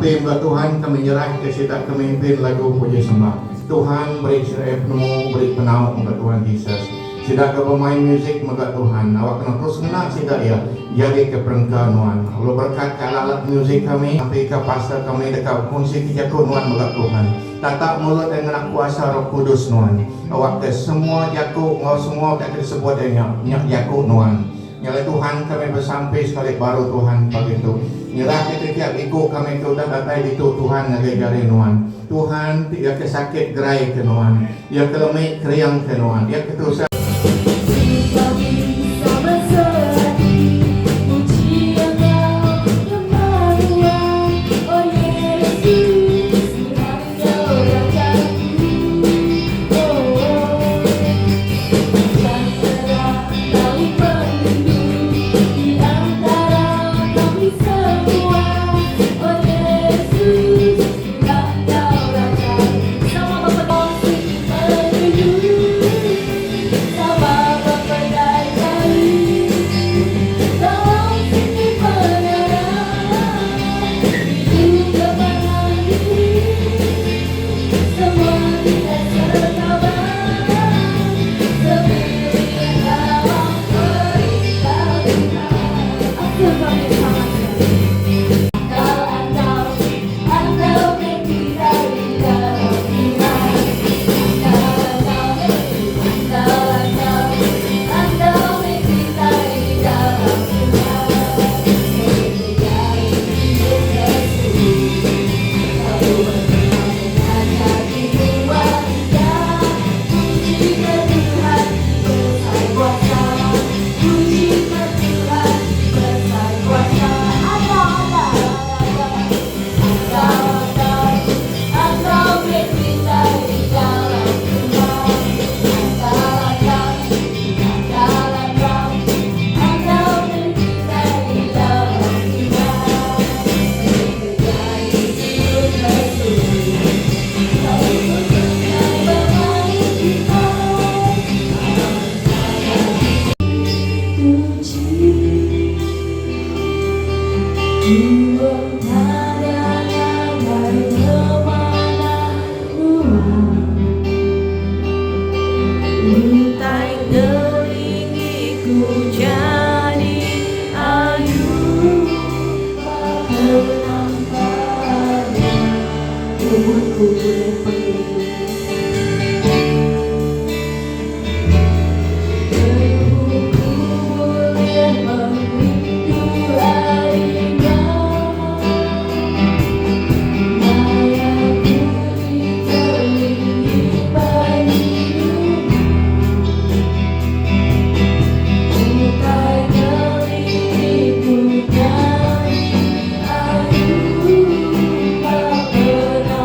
Sampi mega Tuhan kami nyerahka sida ke mimpin lagu puji sembah. Tuhan beri sida iya penemu beri penau mega Tuhan Jesus. Sida ke bemain muzik mega Tuhan awak kena terus ngena sida iya jadi ke perengka nuan. Lalu berekat ke alat-alat muzik kami sampi ka pastor kami deka bekunsi ke jaku nuan mega Tuhan. Tatak mulut iya ngena kuasa Roh Kudus nuan. Awak ke semua jaku enggau semua utai ke disebut iya nya nya jaku nuan. Nya alai Tuhan kami besampi sekali baru Tuhan pagi tu. Nyerahka tetiap iku kami ke udah datai ditu Tuhan ngagai jari Nuan. Tuhan ti iya ke sakit gerai ke Nuan. Iya ke lemi kering ke Nuan. Iya ke tusah.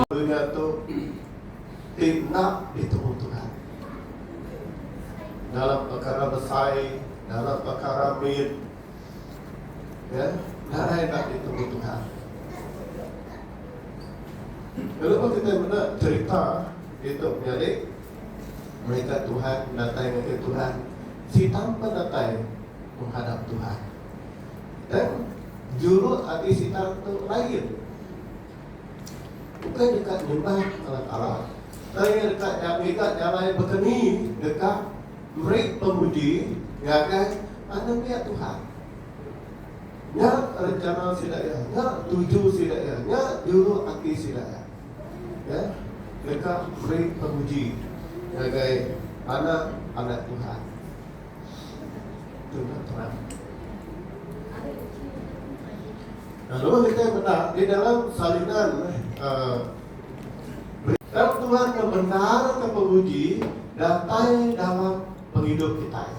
Dunya tu ti enda ditemu Tuhan. Dalam pekara besai, dalam pekara mit, ya, nadai enda ditemu Tuhan. Lebuh kitai meda cherita ditu menyadi, mereka Tuhan datai ngagai Tuhan, Sitan pun datai menghadap Tuhan. Dan juluk ati Sitan tu lain. Ukai deka nyembah Allah Taala, tang iya deka ngiga jalai baka ni deka meri penguji ngagai anembiak Tuhan. Nya rencana sida iya, nya tuju sida iya, nya juluk ati sida iya. Ya, deka meri penguji ngagai anak-anak Tuhan. Tu nya terang. Lalu kitai meda di dalam salinan uh, Tang Tuhan ngebenarka penguji datai dalam pengidup kitai.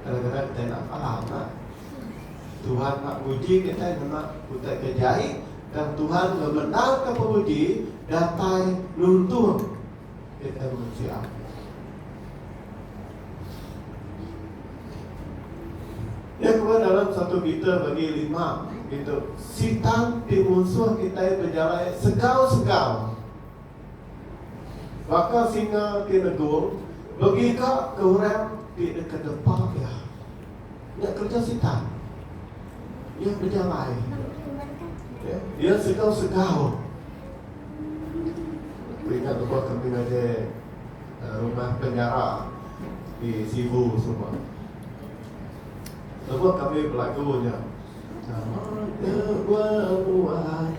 Kadang-kadang kitai enda faham lah. Tuhan nak nguji kitai ngena utai ke jai tang Tuhan ngebenarka penguji datai nuntung kitai mensia. Iya keluar dalam satu Peter bagi lima ditu, Sitan ti munsuh kitai bejalai segau-segau baka singa ti negung begiga ke orang ti deka depa iya. Nya kereja Sitan. Iya bejalai. Ya, iya segau-segau. Aku ingat lebuh kami ngagai rumah penjara di Sibu suba. Lebuh kami belagu nya, Nama kebuah nuan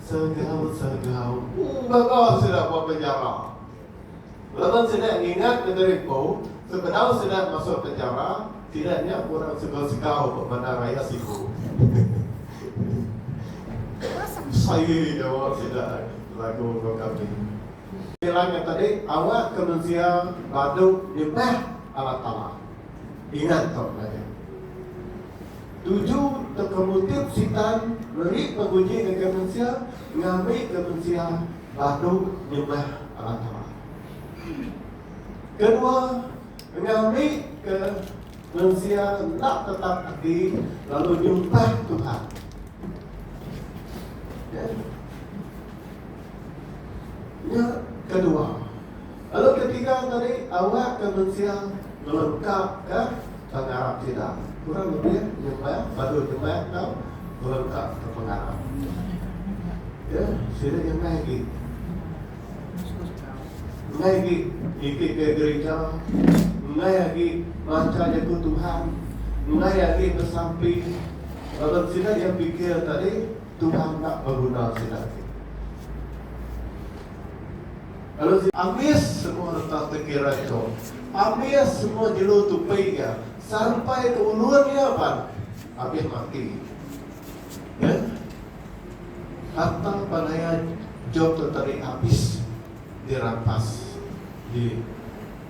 segau-segau. Gaga sida ba penjara. Laban sida ngingat negeri empu, sebedau sida masuk penjara, sida nya kurang segau-segau ba bandar raya Sibu. Sai nyawa sida lagu enggau kami. Bilang nya tadi, awak ke mensia badu nyembah Allah Taala. Ingat tu ngagai. Tuju tauka motif Sitan meri penguji ngagai mensia ngambika mensia badu nyembah Allah Taala. Kedua, ngambika mensia enda tetap ati lalu nyumpah Tuhan. Ya. Nya kedua. Lalu ketiga tadi awakka mensia ngelengkapka pengarap sida. Kurang lebih nyembah, badu nyembah enggau ngelengkapka pengarap. Ya, sida nyembah agi. Enggai agi niki ke gerija, enggai agi macha jaku Tuhan, enggai agi besampi laban sida iya pikir tadi Tuhan enda beguna sida agi. Lalu sida ambis semua reta tekira Jop, ambis semua jelu tupi iya, sampai ke ulun iya pan abis mati. Ya. Harta panaya Jop tu tadi abis dirampas di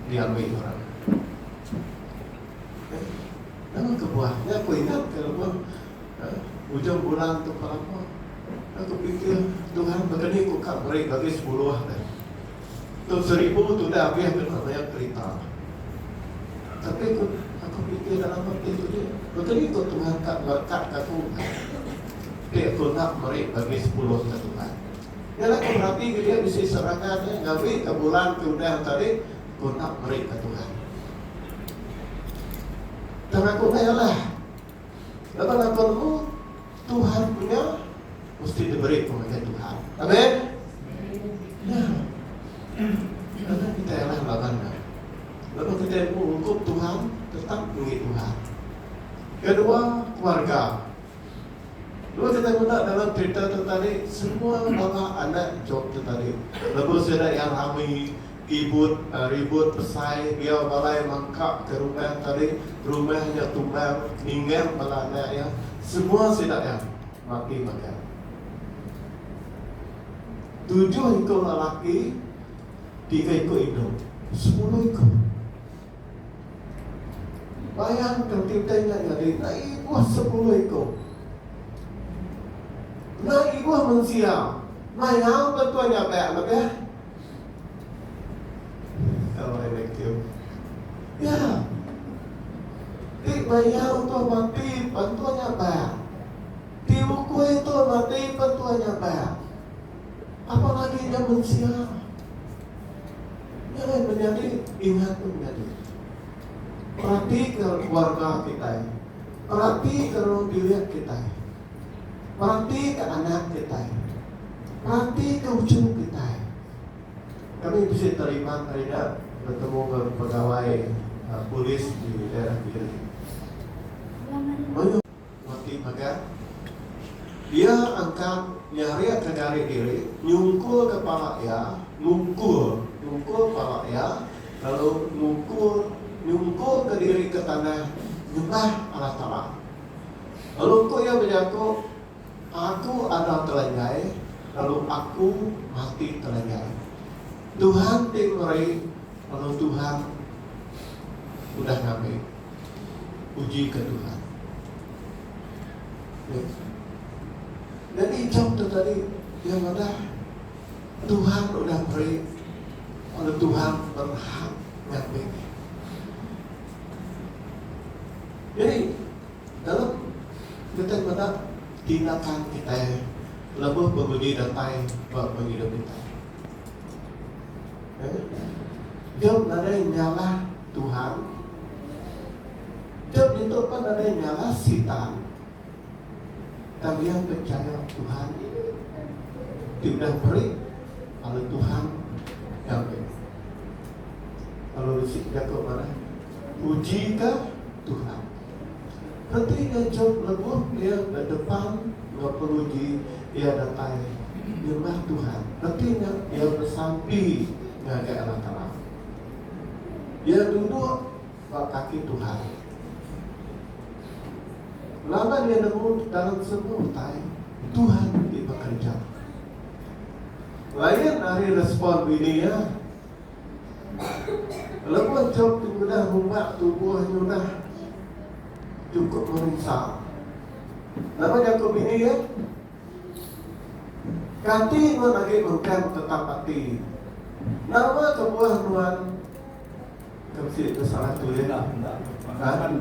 diambi orang. Ya. Nama kebuah? Nya aku ingat ke lebuh Ujung bulan tu pelama aku pikir Tuhan baka ni ku ka meri bagi sepuluh deh. Tu seribu tu udah abih kena mayar kerita. Tapi ku aku pikir dalam ati tu dia baka ni ku Tuhan ka merekat ka aku ti aku enda meri bagi sepuluh ka Tuhan. Nya lah ku berati ke dia bisi serangan nya ngambi ka bulan ke udah tadi ku enda meri ka Tuhan. Tang aku meh alah. Laban aku nemu Tuhan punya mesti diberi ku ngagai Tuhan. Amen. Ya. Karena kita ialah laban nya. Laban kita nemu ungkup Tuhan tetap enggi Tuhan. Kedua, keluarga. Dua kita nguna dalam cerita tu tadi semua bala anak Job tu tadi. Lebuh sida iya rami Ibut ribut besai diau balai mangka ke rumah tadi, rumah nya tumbang ninggang bala anak iya, semua sida iya mati magang. Tujuh iku lelaki, tiga iku indu, sepuluh iku. Bayangka enti utai nya nyadi, enda ibuh sepuluh iku. Enda ibuh mensia, mayau tentu nyabak lebih. Alai vacuum. Ya. Ti mayau tu mati pan tua nyabak. Ti ukui tu mati pan tua nyabak. Apa lagi nya mensia. Nya alai menyadi ingat tu menyadi. Peratika keluarga kitai. Peratika ruang bilik kitai. Peratika anak kitai. Peratika uchu kitai. Kami bisi terima ari nya betemu enggau pegawai polis di daerah Miri. Mayuh mati magang. Iya angkat nyarikka gari diri, nyungkurka pala iya, ngukur, nyungkur pala iya, lalu ngukur, nyungkurka diri ke tanah nyembah Allah Taala. Lalu ku iya bejaku, Aku ada telanjai, lalu aku mati telanjai. Tuhan ti meri, lalu Tuhan udah ngambi. Ujika Tuhan. Nyadi Job tu tadi, iya madah, Tuhan udah meri, lalu Tuhan berhak ngambi. Nyadi, Dalam kitai meda tindakan kitai lebuh penguji datai ba pengidup kitai. Job nadai nyalah Tuhan. Job ditu pan nadai nyalah Sitan. Tang iya pechaya Tuhan ti udah meri lalu Tuhan ngambi. Lalu bisi jaku madah, Pujika Tuhan. Reti nya Jop lebuh iya bedepan enggau penguji iya datai nyembah Tuhan. Reti nya iya besampi ngagai Allah Taala. Iya duduk ba kaki Tuhan. Laban iya nemu dalam semua utai, Tuhan ti bekereja. Lain ari respon bini iya, lebuh Jop ti udah ngumbak tubuh iya udah chukup merinsa. Nama jaku bini iya? Kati nuan agi mengkang tetap ati? Nama kebuah nuan Ke bisi ke salah tulis enda enda. Ha?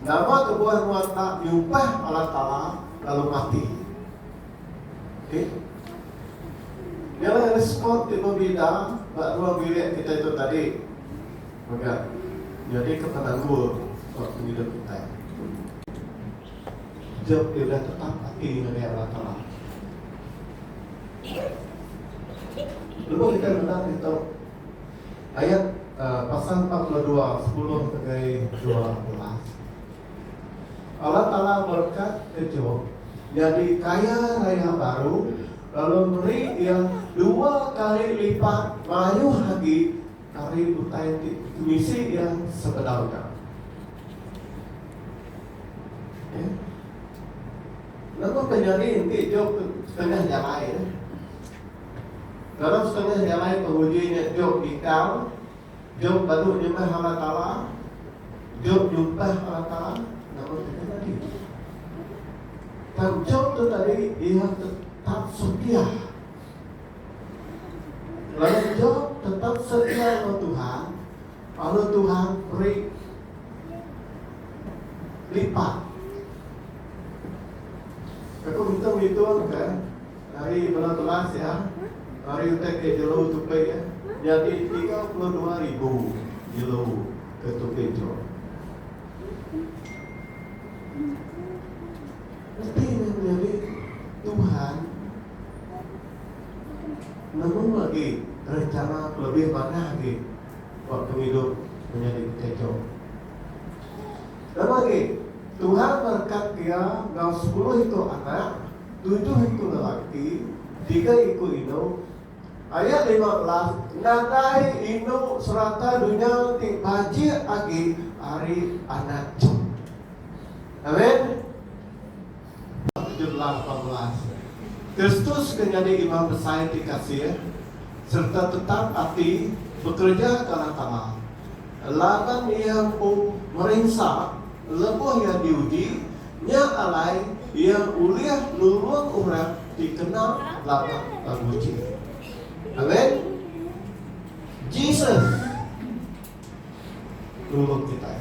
Nama kebuah nuan enda nyumpah Allah Taala lalu mati? Okey. Nya alai respon ti bebida ba ruang bilik kitai tu tadi mega nyadika penanggul ba pengidup kitai. Jop ti udah tetap ati ngagai Allah Taala. Lebuh kitai meda ditu, Ayat pasal 42, 10 ngagai 12. Allah Taala merekat ke Jop nyadi kaya raya baru lalu meri iya dua kali lipat mayuh agi ari utai ti kemisi iya sebedau nya. Okay. Nama ke nyadi enti Jop setengah jalai? Dalam setengah jalai penguji nya Jop nikal, Jop badu nyembah Allah Taala, Jop nyumpah Allah Taala, nama ti nyadi? Tang Jop tu tadi iya tetap setia. Lalu Jop tetap setia enggau Tuhan, lalu Tuhan meri lipat. Aku ngitung-ngitung ke Ari belas-belas iya, ari utai ke jelu tupi iya, nyadi 32 ribu jelu ke tupi Jop. Reti nya menyadi Tuhan nemu agi rencana ke lebih manah agi ba pengidup menyadi kitai Jop. Nama agi, Tuhan merekat iya enggau sepuluh iku anak, Tujuh iku lelaki, tiga iku indu. Ayat 15, Nadai indu serata dunya ti bajik agi ari anak Jop. Amen. 17, 18. Kristus ke nyadi Imam Besai ti kasih sereta tetap ati bekereja ke Allah Taala. Laban iya empu merinsa lebuh iya diuji, Nya alai iya ulih nulung orang ti kena laban penguji. Amen. Jesus nulung kitai.